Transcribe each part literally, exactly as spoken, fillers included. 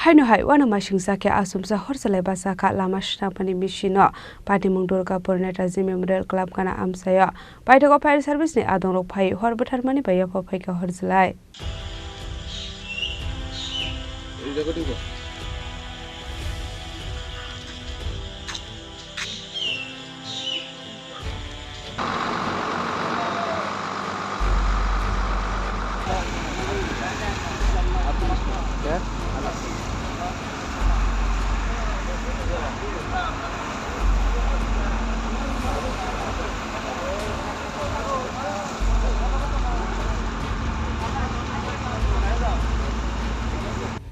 Haino hai uanama singsa khe achomsa hor chwlai bachakha lama swnamani bisino Patimung Durgapur Netaji Memorial Club gana amchaio paithago fire service ni adongrok phai hor bwtharmani bai yapha phaikha hor chwlai.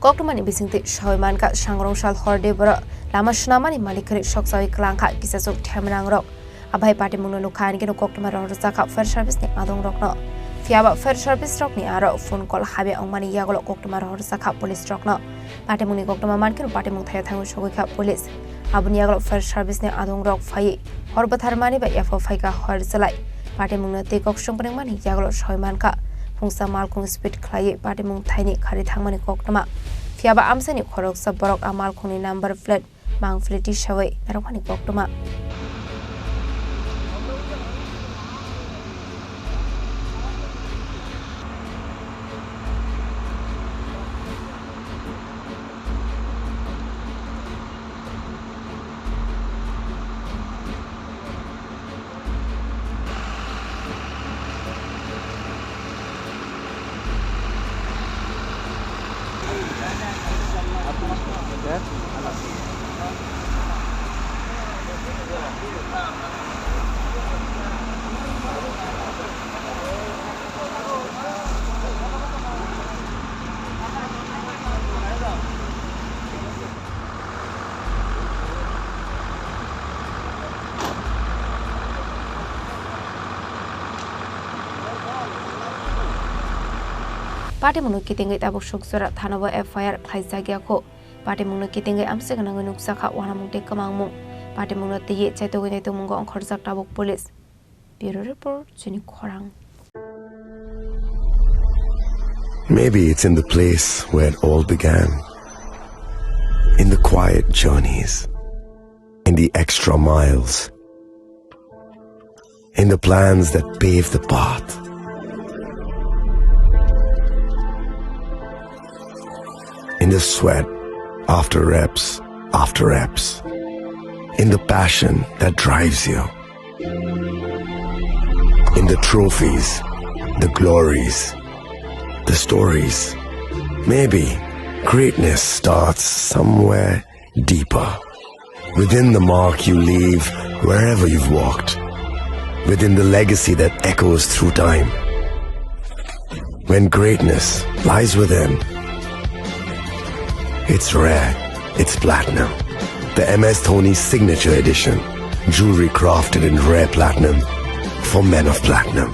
Koktwmani bisingtwi sawi mankha, sangrong sal hor de borok lama swnamani malik kwrwi sokchawi kwlangkha, kisachuk themrangrok. Abai patimungno nukha, ani khe koktwma rohorjakha fire service ni adongrokno. Phiyaba fire service rokni aro phone call habya wngmani yagulo koktwma rohorjakha police rokno. Patimungni koktwma mankhe patimung thaya thangwi sogwikha police. Aboni yagulo fire service ni adongrok phaiwi hor bwtharmani bai yapha phaikha hor chwlai. Patimungno twi kok songpringmani yagulo soi mankha. Phungsa malkhung speed khlaiwi patimung thaini khari thangmani koktwma. Phiyaba amchaini khoroksa borok a malkhungni number plate mangpili tisawi narwkmani koktwma. Patimungno kitingwi tabuk Sukjora thanao F I R khlaijak ya kho. Patimungno kitingwi amchai gwnangwi nukjakha uanamung tei kwmangmung. Patimungno twiwi chaitugwi naitugmungo ongkhorjak tabuk police. Bureau Report, Chini Khorang. Maybe it's in the place where it all began. In the quiet journeys. In the extra miles. In the plans that pave the path. In the sweat, after reps, after reps. In the passion that drives you. In the trophies, the glories, the stories. Maybe greatness starts somewhere deeper. Within the mark you leave wherever you've walked. Within the legacy that echoes through time. When greatness lies within, it's rare, it's platinum. The M S Dhoni Signature Edition, jewelry crafted in rare platinum for men of platinum.